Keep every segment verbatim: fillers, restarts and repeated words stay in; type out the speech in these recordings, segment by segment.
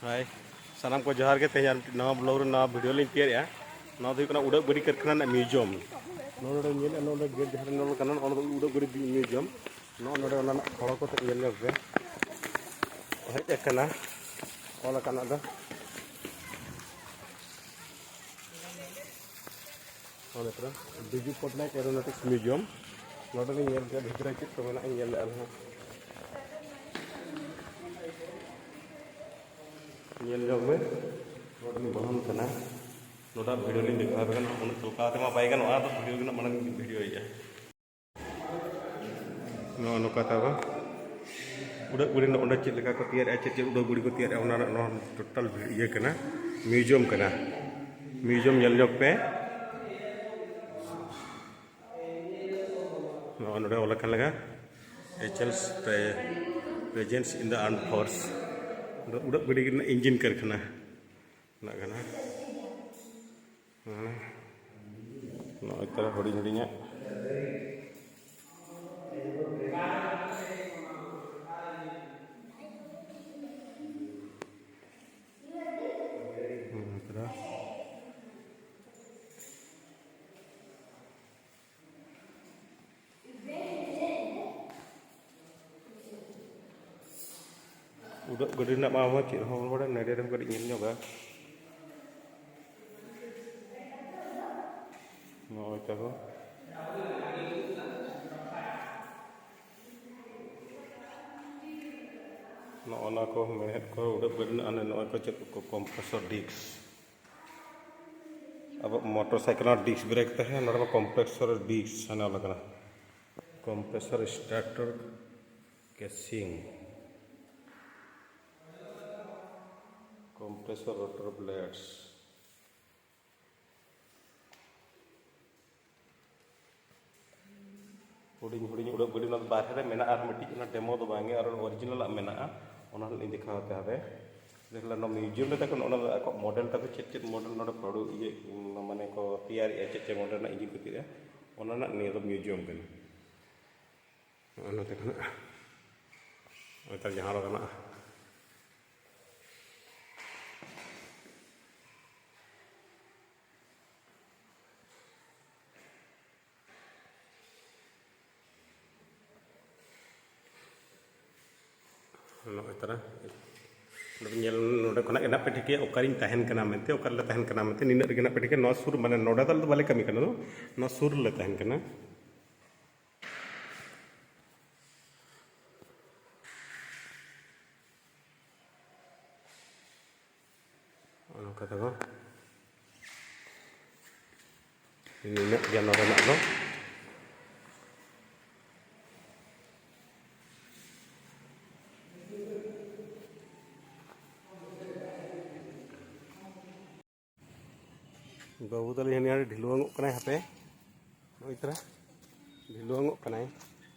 ᱦᱟᱭ, ᱥᱟᱱᱟᱢ ᱠᱚ ᱡᱚᱦᱟᱨ ᱜᱮ᱾ ᱛᱮᱦᱮᱧ ᱟᱨ ᱢᱤᱫᱴᱤᱡ ᱱᱟᱣᱟ ᱵᱞᱚᱜ ᱨᱮ ᱱᱟᱣᱟ ᱵᱷᱤᱰᱤᱭᱳ ᱞᱤᱧ ᱛᱮᱭᱟᱨᱮᱜᱼᱟ᱾ ᱱᱚᱣᱟ ᱫᱚ ᱦᱩᱭᱩᱜ ᱠᱟᱱᱟ ᱩᱰᱟᱹᱜ ᱜᱟᱹᱰᱤ ᱠᱟᱨᱠᱷᱟᱱᱟ ᱨᱮᱱᱟᱜ ᱢᱤᱭᱩᱡᱤᱭᱟᱢ᱾ ᱱᱚᱰᱮ ᱧᱮᱞᱮᱫᱼᱟ, ᱱᱚᱰᱮ ᱜᱮᱴ ᱡᱟᱦᱟᱸ ᱨᱮ ᱧᱮᱞᱚᱜ ᱠᱟᱱᱟ, ᱚᱱᱟ ᱫᱚ ᱩᱰᱟᱹᱜ ᱜᱟᱹᱰᱤ ᱢᱤᱭᱩᱡᱤᱭᱟᱢ᱾ ᱱᱚᱜᱼᱚ ᱱᱚᱰᱮ ᱚᱱᱟ ᱨᱮᱱᱟᱜ ᱯᱷᱚᱲᱚ ᱠᱚᱛᱮ ᱧᱮᱞ ᱧᱚᱜ ᱯᱮ, ᱦᱮᱡ ᱟᱠᱟᱱᱟ ᱚᱞ ᱟᱠᱟᱱᱟᱜ ᱫᱚ᱾ ᱱᱚᱰᱮ ᱯᱩᱨᱟᱹ ᱵᱤᱡᱩ ᱯᱚᱴᱱᱟᱭᱮᱠ ᱮᱨᱳᱱᱚᱴᱤᱠᱥ ᱢᱤᱭᱩᱡᱤᱭᱟᱢ᱾ ᱱᱚᱰᱮ ᱞᱤᱧ ᱧᱮᱞ ᱠᱮᱫᱟ, ᱵᱷᱤᱛᱨᱤ ᱨᱮ ᱪᱮᱫ ᱠᱚ ᱢᱮᱱᱟᱜᱼᱟ, ᱧᱮᱞ ᱞᱮᱫᱼᱟ ᱞᱤᱧ᱾ ᱧᱮᱞ ᱧᱚᱜ ᱢᱮ, ᱱᱚᱰᱮ ᱞᱤᱧ ᱵᱚᱞᱚᱱ ᱠᱟᱱᱟ᱾ ᱱᱚᱰᱮ ᱵᱷᱤᱰᱤᱭᱳ ᱞᱤᱧ ᱫᱮᱠᱷᱟᱣ ᱟᱯᱮ ᱠᱟᱱᱟ, ᱩᱱᱟᱹᱜ ᱪᱚᱞᱠᱟᱣ ᱛᱮᱢᱟ ᱵᱟᱭ ᱜᱟᱱᱚᱜᱼᱟ, ᱟᱫᱚ ᱵᱷᱤᱰᱤᱭᱳ ᱜᱮ ᱱᱟᱜ ᱢᱟᱲᱟᱝ ᱞᱤᱧ ᱵᱷᱤᱰᱤᱭᱳᱭᱮᱫᱼᱟ᱾ ᱱᱚᱜᱼᱚ ᱱᱚᱝᱠᱟ ᱛᱟᱵᱚ ᱩᱰᱟᱹᱜ ᱜᱟᱹᱰᱤ ᱱᱚᱜᱼᱚ ᱱᱚᱰᱮ ᱪᱮᱫ ᱞᱮᱠᱟ ᱠᱚ ᱛᱮᱭᱟᱨᱮᱜᱼᱟ, ᱪᱮᱫ ᱪᱮᱫ ᱩᱰᱟᱹᱜ ᱜᱟᱹᱰᱤ ᱠᱚ ᱛᱮᱭᱟᱨᱮᱜᱼᱟ, ᱚᱱᱟ ᱨᱮᱱᱟᱜ ᱱᱚᱣᱟ ᱴᱳᱴᱟᱞ ᱤᱭᱟᱹ ᱠᱟᱱᱟ, ᱢᱤᱭᱩᱡᱤᱭᱟᱢ ᱠᱟᱱᱟ᱾ ᱢᱤᱭᱩᱡᱤᱭᱟᱢ ᱧᱮᱞ ᱧᱚᱜ ᱯᱮ᱾ ᱱᱚᱜᱼᱚ ᱱᱚᱰᱮ ᱚᱞ ᱟᱠᱟᱱ ᱞᱮᱠᱟ, "H L's pre-, presence in the armed force." ᱫᱚ ᱩᱰᱟᱹᱜ ᱜᱟᱹᱰᱤ ᱨᱮᱱᱟᱜ ᱤᱧᱡᱤᱱ ᱠᱟᱨᱠᱷᱟᱱᱟ ᱨᱮᱱᱟᱜ ᱠᱟᱱᱟ᱾ ᱦᱮᱸ᱾ ᱱᱚᱜᱼᱚᱭ ᱛᱚᱨᱟ ᱦᱩᱰᱤᱧ ᱦᱩᱰᱤᱧᱟᱜ᱾ ᱦᱮᱸ, ᱛᱚᱨᱟ᱾ ᱩᱰᱟᱹᱜ ᱜᱟᱹᱰᱤ ᱨᱮᱱᱟᱜ ᱢᱟ ᱟᱵᱚ ᱪᱮᱫ ᱦᱚᱸ ᱵᱟᱵᱚᱱ ᱵᱟᱲᱟᱭᱟ, ᱱᱮᱰᱮ ᱨᱮᱦᱚᱸ ᱠᱟᱹᱴᱤᱡ ᱧᱮᱞ ᱧᱚᱜᱟ᱾ ᱱᱚᱜᱼᱚᱭ ᱛᱟᱠᱚ᱾ ᱱᱚᱜᱼᱚ ᱱᱟ ᱠᱚ ᱢᱮᱬᱦᱮᱫ ᱠᱚ ᱩᱰᱟᱹᱜ ᱜᱟᱹᱰᱤ ᱨᱮᱱᱟᱜ, ᱦᱟᱱᱮ ᱱᱚᱜᱼᱚᱭ ᱠᱚ ᱪᱮᱫ ᱠᱚ, compressor disc᱾ ᱟᱵᱚ ᱢᱚᱴᱚᱨ ᱥᱟᱭᱠᱮᱞ ᱨᱮᱱᱟᱜ disc brake ᱛᱟᱦᱮᱸ, ᱱᱚᱰᱮ ᱢᱟ compressor disc ᱦᱟᱱᱮ ᱚᱱᱟ ᱠᱟᱱᱟ, compressor starter casing, compressor rotor blades᱾ ᱦᱩᱰᱤᱧ ᱦᱩᱰᱤᱧ ᱩᱰᱟᱹᱜ ᱜᱟᱹᱰᱤ, ᱚᱱᱟ ᱫᱚ ᱵᱟᱨᱦᱮ ᱨᱮ ᱢᱮᱱᱟᱜᱼᱟ, ᱟᱨ ᱢᱤᱫᱴᱤᱡ ᱚᱱᱟ demo ᱫᱚ ᱵᱟᱝ ᱜᱮ, ᱟᱨ original ᱟᱜ ᱢᱮᱱᱟᱜᱼᱟ, ᱚᱱᱟ ᱦᱚᱸ ᱞᱤᱧ ᱫᱮᱠᱷᱟᱣ ᱟᱯᱮᱭᱟ ᱦᱟᱯᱮ᱾ ᱫᱮᱠᱷ ᱞᱮ, ᱱᱚᱣᱟ museum ᱨᱮ ᱛᱟᱠᱚ ᱱᱚᱜᱼᱚ ᱱᱚᱣᱟ ᱟᱠᱚᱣᱟᱜ model ᱛᱟᱠᱚ ᱪᱮᱫ ᱪᱮᱫ model ᱱᱚᱰᱮ ᱯᱨᱚᱰᱩ-, ᱤᱭᱟᱹ, ᱢᱟᱱᱮ ᱠᱚ ᱛᱮᱭᱟᱨᱮᱜᱼᱟ, ᱪᱮᱫ ᱪᱮᱫ model ᱨᱮᱱᱟᱜ engine ᱠᱚ ᱛᱮᱭᱟᱨᱮᱜᱼᱟ, ᱚᱱᱟ ᱨᱮᱱᱟᱜ ᱱᱤᱭᱟᱹ ᱫᱚ museum ᱠᱟᱱᱟ᱾ ᱱᱚᱜᱼᱚ ᱱᱚᱛᱮ ᱠᱷᱚᱱᱟᱜ ᱱᱮᱛᱟᱨ ᱡᱟᱦᱟᱸ ᱫᱚ ᱜᱟᱱᱚᱜᱼᱟ᱾ ᱛᱟᱨᱟ, ᱱᱚᱰᱮ ᱧᱮᱞ, ᱱᱚᱰᱮ ᱠᱷᱚᱱᱟᱜ ᱜᱮ ᱱᱟᱜ ᱯᱮ ᱴᱷᱤᱠᱟᱹᱭᱟ ᱚᱠᱟᱨᱤᱧ ᱛᱟᱦᱮᱱ ᱠᱟᱱᱟ ᱢᱮᱱᱛᱮ, ᱚᱠᱟ ᱨᱮᱞᱮ ᱛᱟᱦᱮᱱ ᱠᱟᱱᱟ ᱢᱮᱱᱛᱮ, ᱱᱤᱱᱟᱹᱜ ᱨᱮᱜᱮ ᱱᱟᱜ ᱯᱮ ᱴᱷᱤᱠᱟᱹᱭᱟ᱾ ᱱᱚᱣᱟ ᱥᱩᱨ, ᱢᱟᱱᱮ ᱱᱚᱰᱮ ᱫᱚ ᱟᱞᱮ ᱫᱚ ᱵᱟᱞᱮ ᱠᱟᱹᱢᱤ ᱠᱟᱱᱟ, ᱱᱚᱣᱟ ᱥᱩᱨ ᱨᱮᱞᱮ ᱛᱟᱦᱮᱱ ᱠᱟᱱᱟ᱾ ᱱᱚᱜᱼᱚ ᱱᱚᱝᱠᱟ ᱛᱟᱵᱚ᱾ ᱱᱤᱱᱟᱹᱜ ᱜᱮ ᱱᱚᱰᱮᱱᱟᱜ ᱫᱚ᱾ ᱵᱟᱹᱵᱩ ᱛᱟᱞᱤᱧ ᱦᱟᱹᱱᱤ ᱦᱟᱸᱰᱮ ᱰᱷᱤᱞᱣᱟᱹᱝᱚᱜ ᱠᱟᱱᱟᱭ, ᱦᱟᱯᱮ᱾ ᱱᱚᱜᱼᱚᱭ ᱛᱟᱨᱟ ᱰᱷᱤᱞᱣᱟᱹᱝᱚᱜ ᱠᱟᱱᱟᱭ᱾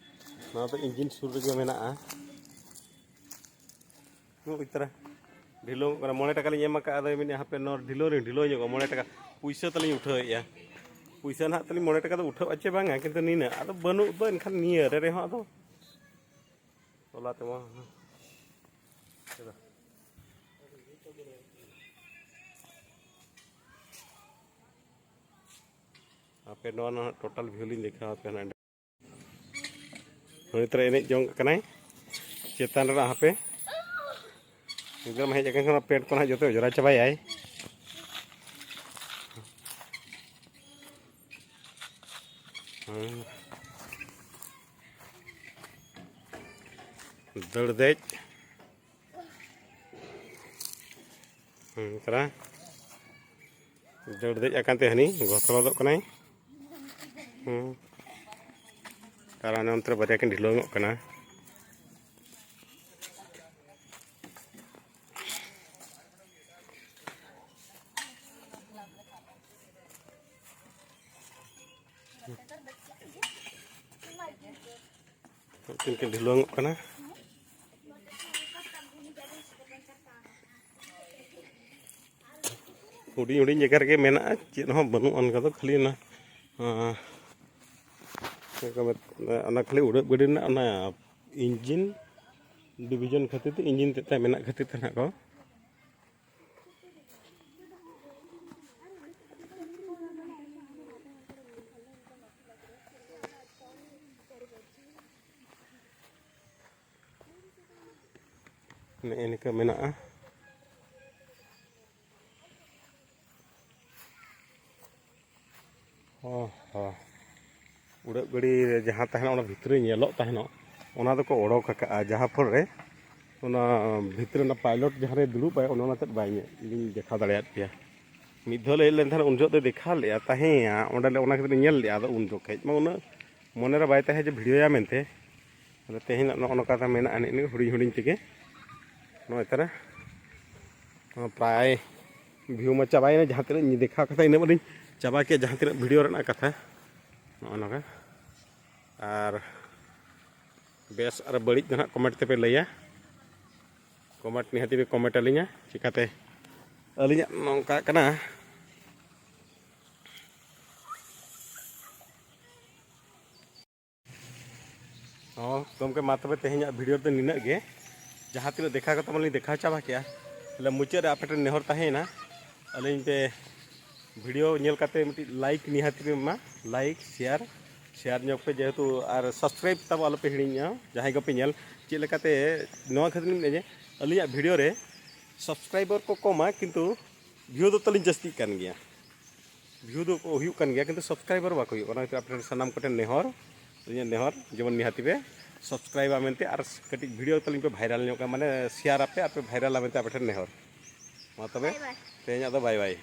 ᱱᱚᱣᱟ ᱫᱚ ᱤᱧᱡᱤᱱ ᱥᱩᱨ ᱨᱮᱜᱮ ᱢᱮᱱᱟᱜᱼᱟ᱾ ᱱᱚᱜᱼᱚᱭ ᱛᱟᱨᱟ ᱰᱷᱤᱞᱣᱟᱹᱝᱚᱜ ᱠᱟᱱᱟ᱾ ᱢᱚᱬᱮ ᱴᱟᱠᱟ ᱞᱤᱧ ᱮᱢ ᱟᱠᱟᱫᱼᱟ, ᱟᱫᱚᱭ ᱢᱮᱱᱮᱫᱼᱟ, "ᱦᱟᱯᱮ ᱱᱚᱣᱟ ᱰᱷᱤᱞᱣᱟᱹ ᱨᱮ ᱰᱷᱤᱞᱣᱟᱹ ᱧᱚᱜᱚᱜᱼᱟ, ᱢᱚᱬᱮ ᱴᱟᱠᱟ ᱯᱩᱭᱥᱟᱹ ᱛᱟᱞᱤᱧ ᱩᱴᱷᱟᱹᱣᱮᱫᱼᱟ᱾" ᱯᱩᱭᱥᱟᱹ ᱱᱟᱦᱟᱜ ᱛᱟᱞᱤᱧ ᱢᱚᱬᱮ ᱴᱟᱠᱟ ᱫᱚ ᱩᱴᱷᱟᱹᱜᱼᱟ ᱪᱮ ᱵᱟᱝᱟ, ᱠᱤᱱᱛᱩ ᱱᱤᱱᱟᱹᱜ ᱟᱫᱚ ᱵᱟᱹᱱᱩᱜ ᱫᱚ, ᱮᱱᱠᱷᱟᱱ ᱱᱤᱭᱟᱹ ᱨᱮ ᱨᱮᱦᱚᱸ ᱟᱫᱚ ᱛᱚᱞᱟ ᱛᱮᱢᱟ᱾ ᱟᱯᱮ ᱱᱚᱣᱟ ᱱᱟᱦᱟᱜ total view ᱞᱤᱧ ᱫᱮᱠᱷᱟᱣ ᱟᱯᱮ ᱱᱟᱦᱟᱜ᱾ ᱩᱱᱤ ᱛᱟᱨᱟ ᱮᱱᱮᱡ ᱡᱚᱝ ᱠᱟᱱᱟᱭ ᱪᱮᱛᱟᱱ ᱨᱮᱱᱟᱜ, ᱦᱟᱯᱮ᱾ ᱜᱤᱫᱽᱨᱟᱹ ᱢᱟ ᱦᱮᱡ ᱟᱠᱟᱱ ᱠᱷᱟᱱ ᱯᱮᱱᱴ ᱠᱚ ᱱᱟᱦᱟᱜ ᱡᱚᱛᱚ ᱚᱡᱽᱨᱟ ᱪᱟᱵᱟᱭᱟᱭ᱾ ᱦᱮᱸ᱾ ᱫᱟᱹᱲ ᱫᱮᱡ᱾ ᱦᱮᱸ, ᱛᱟᱨᱟ᱾ ᱫᱟᱹᱲ ᱫᱮᱡ ᱟᱠᱟᱱ ᱛᱮ ᱦᱟᱹᱱᱤ ᱜᱷᱚᱥᱲᱚᱫᱚᱜ ᱠᱟᱱᱟᱭ᱾ ᱦᱮᱸ᱾ ᱟᱨ ᱦᱟᱱᱮ ᱚᱱᱛᱮ ᱨᱮ ᱵᱟᱨᱭᱟ ᱠᱤᱱ ᱰᱷᱤᱞᱣᱟᱹᱝᱚᱜ ᱠᱟᱱᱟ᱾ ᱩᱱᱠᱤᱱ ᱠᱤᱱ ᱰᱷᱤᱞᱣᱟᱹᱝᱚᱜ ᱠᱟᱱᱟ᱾ ᱦᱩᱰᱤᱧ ᱦᱩᱰᱤᱧ ᱡᱟᱭᱜᱟ ᱨᱮᱜᱮ ᱢᱮᱱᱟᱜᱼᱟ, ᱪᱮᱫ ᱦᱚᱸ ᱵᱟᱹᱱᱩᱜᱼᱟ ᱚᱱᱠᱟ ᱫᱚ, ᱠᱷᱟᱹᱞᱤ ᱚᱱᱟ, ᱟᱸ, ᱪᱮᱫ ᱠᱚ ᱢᱮᱛ-, ᱚᱱᱟ ᱠᱷᱟᱹᱞᱤ ᱩᱰᱟᱹᱜ ᱜᱟᱹᱰᱤ ᱨᱮᱱᱟᱜ ᱚᱱᱟ engine division ᱠᱷᱟᱹᱛᱤᱨ ᱛᱮ, engine ᱛᱮᱫ ᱛᱟᱭ ᱢᱮᱱᱟᱜ ᱠᱷᱟᱹᱛᱤᱨ ᱛᱮ ᱱᱟᱦᱟᱜ ᱠᱚ ᱱᱮᱜᱼᱮ ᱱᱤᱝᱠᱟᱹ ᱢᱮᱱᱟᱜᱼᱟ᱾ ᱦᱚᱸ ᱦᱚᱸ, ᱩᱰᱟᱹᱜ ᱜᱟᱹᱰᱤ ᱨᱮ ᱡᱟᱦᱟᱸ ᱛᱟᱦᱮᱱᱟ, ᱚᱱᱟ ᱵᱷᱤᱛᱨᱤ ᱧᱮᱞᱚᱜ ᱛᱟᱦᱮᱱᱚᱜ, ᱚᱱᱟ ᱫᱚᱠᱚ ᱚᱰᱳᱠ ᱟᱠᱟᱜᱼᱟ᱾ ᱡᱟᱦᱟᱸ ᱯᱷᱚᱞ ᱨᱮ ᱚᱱᱟ ᱵᱷᱤᱛᱨᱤ ᱨᱮᱱᱟᱜ ᱯᱟᱭᱞᱚᱴ ᱡᱟᱦᱟᱸ ᱨᱮ ᱫᱩᱲᱩᱵ ᱟᱭ, ᱚᱱᱟ ᱚᱱᱟ ᱛᱮᱫ ᱵᱟᱭ ᱧᱮ-, ᱞᱤᱧ ᱫᱮᱠᱷᱟᱣ ᱫᱟᱲᱮᱭᱟᱫ ᱯᱮᱭᱟ᱾ ᱢᱤᱫ ᱫᱷᱟᱣ ᱞᱮ ᱦᱮᱡ ᱞᱮᱱ ᱛᱟᱦᱮᱱᱟ, ᱩᱱ ᱡᱚᱦᱚᱜ ᱫᱚᱭ ᱫᱮᱠᱷᱟᱣ ᱞᱮᱫᱼᱟ ᱛᱟᱦᱮᱸᱭᱟ, ᱚᱸᱰᱮ ᱞᱮ ᱚᱱᱟ ᱠᱷᱟᱹᱛᱤᱨ ᱞᱮ ᱧᱮᱞ ᱞᱮᱫᱼᱟ᱾ ᱟᱫᱚ ᱩᱱ ᱡᱚᱠᱷᱮᱡ ᱢᱟ ᱩᱱᱟᱹᱜ ᱢᱚᱱᱮᱨᱮ ᱵᱟᱭ ᱛᱟᱦᱮᱸ ᱡᱮ ᱵᱷᱤᱰᱤᱭᱳᱭᱟ ᱢᱮᱱᱛᱮ᱾ ᱟᱫᱚ ᱛᱮᱦᱮᱧ ᱱᱚᱜᱼᱚ ᱱᱚᱝᱠᱟ ᱛᱮ ᱢᱮᱱᱟᱜᱼᱟ, ᱱᱤᱜ ᱱᱤᱜ ᱦᱩᱰᱤᱧ ᱦᱩᱰᱤᱧ ᱛᱮᱜᱮ ᱱᱚᱜᱼᱚᱭ ᱛᱟᱨᱟ ᱯᱨᱟᱭ ᱵᱷᱤᱭᱩ ᱢᱟ ᱪᱟᱵᱟᱭᱮᱱᱟ, ᱡᱟᱦᱟᱸ ᱛᱤᱱᱟᱹᱜ ᱤᱧ ᱫᱮᱠᱷᱟᱣ ᱠᱟᱛᱷᱟ ᱤᱱᱟᱹᱜ ᱢᱟᱞᱤᱧ ᱪᱟᱵᱟ ᱠᱮᱫ, ᱡᱟᱦᱟᱸ ᱛᱤᱱᱟᱹᱜ ᱵᱷᱤᱰᱤᱭᱳ ᱨᱮᱱᱟᱜ ᱠᱟᱛᱷᱟ ᱱᱚᱜᱼᱚ ᱱᱚᱝᱠᱟ᱾ ᱟᱨ ᱵᱮᱥ ᱟᱨ ᱵᱟᱹᱲᱤᱡ ᱫᱚ ᱱᱟᱦᱟᱜ ᱠᱚᱢᱮᱱᱴ ᱛᱮᱯᱮ ᱞᱟᱹᱭᱟ, ᱠᱚᱢᱮᱱᱴ ᱱᱤᱦᱟᱹᱛᱤ ᱯᱮ ᱠᱚᱢᱮᱱᱴ ᱟᱹᱞᱤᱧᱟ, ᱪᱤᱠᱟᱹᱛᱮ ᱟᱹᱞᱤᱧᱟᱜ ᱱᱚᱝᱠᱟ ᱠᱟᱱᱟ᱾ ᱦᱚᱸ ᱜᱚᱢᱠᱮ, ᱢᱟ ᱛᱚᱵᱮ ᱛᱮᱦᱮᱧᱟᱜ ᱵᱷᱤᱰᱤᱭᱳ ᱫᱚ ᱱᱤᱱᱟᱹᱜ ᱜᱮ᱾ ᱡᱟᱦᱟᱸ ᱛᱤᱱᱟᱹᱜ ᱫᱮᱠᱷᱟᱣ ᱠᱟᱛᱮ ᱢᱟᱞᱤᱧ ᱫᱮᱠᱷᱟᱣ ᱪᱟᱵᱟ ᱠᱮᱜᱼᱟ, ᱛᱟᱦᱞᱮ ᱢᱩᱪᱟᱹᱫ ᱨᱮ ᱟᱯᱮ ᱴᱷᱮᱱ ᱱᱮᱦᱚᱨ ᱛᱟᱦᱮᱸᱭᱮᱱᱟ, ᱟᱹᱞᱤᱧ ᱯᱮ ᱵᱷᱤᱰᱤᱭᱳ ᱧᱮᱞ ᱠᱟᱛᱮ ᱢᱤᱫᱴᱤᱡ ᱞᱟᱭᱤᱠ ᱱᱤᱦᱟᱹᱛ ᱯᱮ ᱮᱢᱟ, ᱞᱟᱭᱤᱠ, ᱥᱮᱭᱟᱨ, ᱥᱮᱭᱟᱨ ᱧᱚᱜ ᱯᱮ ᱡᱮᱦᱮᱛᱩ, ᱟᱨ ᱥᱟᱵᱥᱠᱨᱟᱭᱤᱵᱽ ᱛᱟᱵᱚ ᱟᱞᱚᱯᱮ ᱦᱤᱲᱤᱧᱟ ᱡᱟᱦᱟᱸᱭ ᱠᱚᱯᱮ ᱧᱮᱞ᱾ ᱪᱮᱫ ᱞᱮᱠᱟᱛᱮ ᱱᱚᱣᱟ ᱠᱷᱟᱹᱛᱤᱨ ᱞᱤᱧ ᱢᱮᱱᱟ ᱡᱮ ᱟᱹᱞᱤᱧᱟᱜ ᱵᱷᱤᱰᱤᱭᱳ ᱨᱮ ᱥᱟᱵᱥᱠᱨᱟᱭᱵᱟᱨ ᱠᱚ ᱠᱚᱢᱟ, ᱠᱤᱱᱛᱩ ᱵᱷᱤᱭᱩ ᱫᱚ ᱛᱟᱹᱞᱤᱧ ᱡᱟᱹᱥᱛᱤᱜ ᱠᱟᱱ ᱜᱮᱭᱟ᱾ ᱵᱷᱤᱭᱩ ᱫᱚ ᱠᱚ ᱦᱩᱭᱩᱜ ᱠᱟᱱ ᱜᱮᱭᱟ, ᱠᱤᱱᱛᱩ ᱥᱟᱵᱥᱠᱨᱟᱭᱵᱟᱨ ᱵᱟᱠᱚ ᱦᱩᱭᱩᱜ ᱠᱟᱱᱟ᱾ ᱚᱱᱟ ᱠᱷᱟᱹᱛᱤᱨ ᱟᱯᱮ ᱴᱷᱮᱱ ᱥᱟᱱᱟᱢ ᱠᱚᱴᱷᱮᱱ ᱱᱮᱦᱚᱨ, ᱤᱧᱟᱹᱜ ᱱᱮᱦᱚᱨ, ᱡᱮᱢᱚᱱ ᱱᱤᱦᱟᱹᱛᱤ ᱯᱮ ᱥᱟᱵᱥᱠᱨᱟᱭᱤᱵᱟ ᱢᱮᱱᱛᱮ ᱟᱨ ᱠᱟᱹᱴᱤᱡ ᱵᱷᱤᱰᱤᱭᱳ ᱛᱟᱹᱞᱤᱧ ᱯᱮ ᱵᱷᱟᱭᱨᱟᱞ ᱧᱚᱜ ᱠᱟᱜᱼᱟ, ᱢᱟᱱᱮ ᱥᱮᱭᱟᱨ ᱟᱯᱮ ᱟᱨ ᱯᱮ ᱵᱷᱟᱭᱨᱟᱞᱟ ᱢᱮᱱᱛᱮ ᱟᱯᱮ ᱴᱷᱮᱱ ᱱᱮᱦᱚᱨ᱾ ᱢᱟ ᱛᱚᱵᱮ ᱵᱟᱭ ᱵᱟᱭ᱾ ᱛᱮᱦᱮᱧᱟᱜ ᱫᱚ ᱵᱟᱭ ᱵᱟᱭ᱾